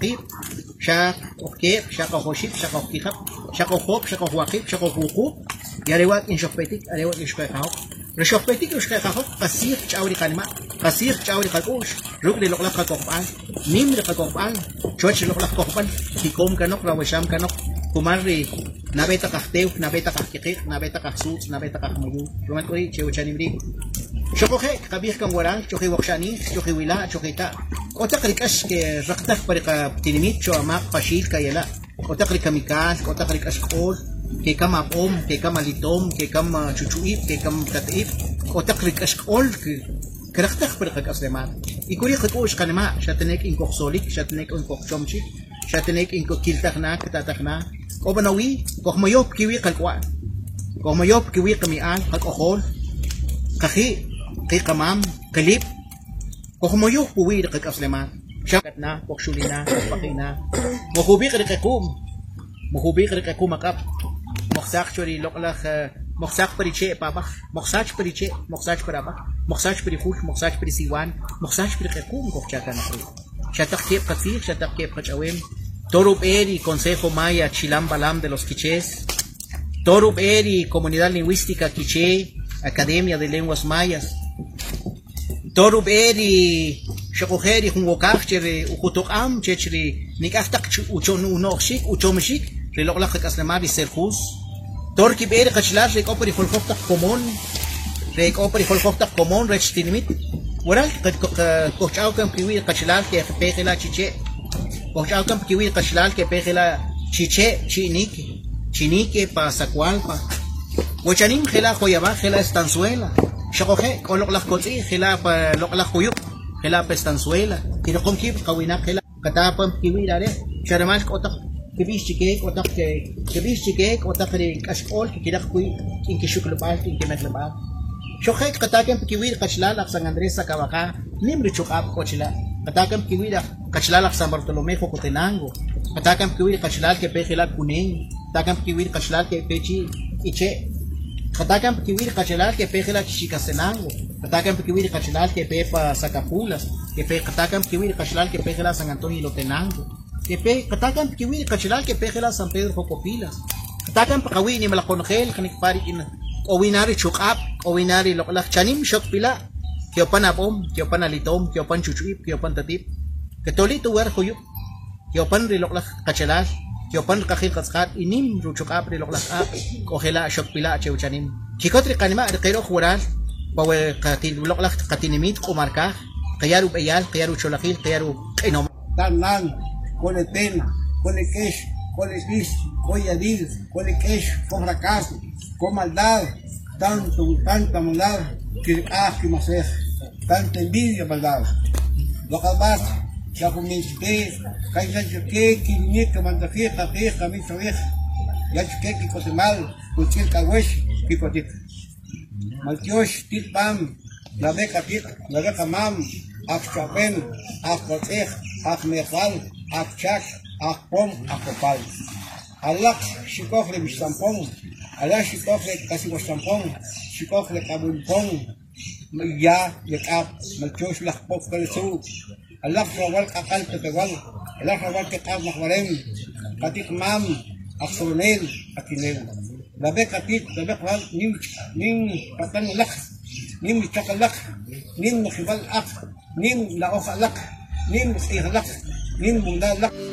waqib', xaq oj keb', xaq oj oxib', xaq oj kijab', xaq oj job', xaq oj waqib', xaq oj wuqub', y are wa' k'in xojpetik, are wa' k'in xqeqajoq. Ri xojpetik ri xqeqajoq qastzij kch'aw ri qanima', qastzij kch'aw ri qak'u'x ruk' ri loq'laj qakojb'al, nim ri qakojb'al chuwach ri loq'laj kojb'al jikom kanoq, rawexam kanoq kumal ri nab'e taq ajtew, nab'e taq ajkiqiq', nab'e taq ajsutz', nab'e taq ajmuyu. Rumal k'u ri' che uchanim ri' xuquje' kqab'ij kan waral, chujiwoqxa'nij, chujiwila', chujita'. K'o taq ri k'ax keraqtaj pa ri qatinimit cho amaq' Paxil Kayala', k'o taq ri kamikal, k'o taq ri k'axk'ol, kekam ab'om, kekam alitom, kekam chuchu'ib', kekam tata'ib', k'o taq ri k'axk'ol keraqtaj pa ri qak'aslemal. Y k'u ri' qak'u'x qanima' xa ta ne k'in kojsolik, xa ta ne k'in kojchom chik, xa ta ne k'in kiltaj na, kta'taj na. K'o b'anowi kojmoyow kiwi' qalk'wa'l, kojmoyow kiwi' qami'al, qak'ojol, qaji', qi' qamam, qilib'. Kojmoyow puwi' ri qak'aslemal, xa na, kojxulina, kojpaqina, mojub'iq' ri q'equ'm, mojub'iq' ri q'equ'm aq'ab', mojsaq cho ri loq'laj, mojsaq pa ri che' pa ab'aj, mojsach pa ri che', mojsach pa ri ab'aj, mojsach pa ri jul, mojsach pa ri siwan, mojsach pa ri q'equ'm kojcha' kanoq ri'. Xa taq keb' qatzij, xa taq keb' qach'awem. Toro ub'e ri Consejo Maya Chilam Balam de los Quichés, Toro ub'e ri Comunidad Lingüística Quiché, Academia de Lenguas Mayas. Tor ub'e ri xuquje' ri jun wokaj che ri ujutuq'am chech ri nik'aj taq uno'jxik uchomaxik ri loq'laj qak'aslemal ri Serjus. Tor kib'e ri qachalal ri k'o pa ri joljoj taq komon ri k'o pa ri joljoj taq komon rech tinimit. Waral kojch'aw kan piwi' ri qachalal kepe jela' Chi Che', kojch'aw kan piwi' ri qachalal kepe jela' Chi Che', Chi'nik, Chinique, pa Zacualpa, Wachanim jela' Joyabaj, jela' Estanzuela. Xuquje' k'o loq'laj kotz'i'j jela' pa loq'laj juyub', jela' pa Estanzuela, kiriqom kib' qawinaq jela' katapam kiwi' ri are', xa rumal k'o taq kb'ix chike, k'o taq kb'ix chike, k'o taq ri k'axk'ol kkiraq wi k'in kixuklub'al, k'in kimeklub'al. Xuquje' kqata kan kiwi' ri qachalal aj San Andrés Sacabajá, nim ri chuq'ab' k'o chila', kqata kan kiwi' ri qachalal aj San Bartolomé Jocotenango, kqata kan kiwi' ri qachalal kepe jela' Cunén, kqata kan kiwi' ri qachalal kepe chi' K'iche'. Kqata kan kiwi' ri qachalal kepe jela' Chichicastenango, kqata kan kiwi' ri qachalal kepe pa Sacapulas, kepe kqata kan kiwi' ri qachalal kepe jela' San Antonio Ilotenango, kepe kqata kan kiwi' ri qachalal kepe jela' San Pedro Jocopilas, kqata kan paqawi' nimalaj qonojel janik'pa' ri k'o wi na ri chuq'ab', k'o wi na ri loq'laj chanim xok pila', ke'opan ab'om, ke'opan alitom, ke'opan chuchu'ib', ke'opan tatib', ketoli' tuwer juyub'. Ke'opan ri loq'laj qachalal, ke'opan ri qajil qatz'aqat y nim ruchuq'ab' ri loq'laj q'aq' k'o jela' xokpila' che uchanim. Kikot ri qanima' ri qeroj waral pa we loq'laj qatinimit Q'umarkaj, qaya rub'eyal, qaya rucholajil, qaya ruq'inomal. Tat nan, k'o le pena, k'o le k'ex, k'o le b'is, k'o yab'il, k'o le k'ex, k'o fracaso, k'o maldad, tanto, tanta maldad, kirq'aj kimasej, tanta envidia, maldad. Loq'ab'al, xa jun min chke, kayla chke kimik kamantajij qaq'ij qamik chawij, ya chke kik'otemal, utzil k'awex kik'otik. Maltyox tit b'am, nab'e qatit, nab'e qamam, ajch'ab'en, ajkotz'ij, ajmejal, ajchak, ajpom, ajkopal. Alaq xikoj le mixtampon, alaq xikoj le kasiwaxtampon, xikoj le k'ab'ulpon, ya le k'ab', maltyox laj pop kalesu, alaq rawal q'aq'al petewal, alaq rawal keq'ab' najwarem, qatit mam, ajsoronel, atinel. Nab'e qatit, nab'e qal, nim nim patan alaq, nim chak alaq, nim nojib'al aq, nim na'oj alaq, nim q'ij alaq, nim munda alaq.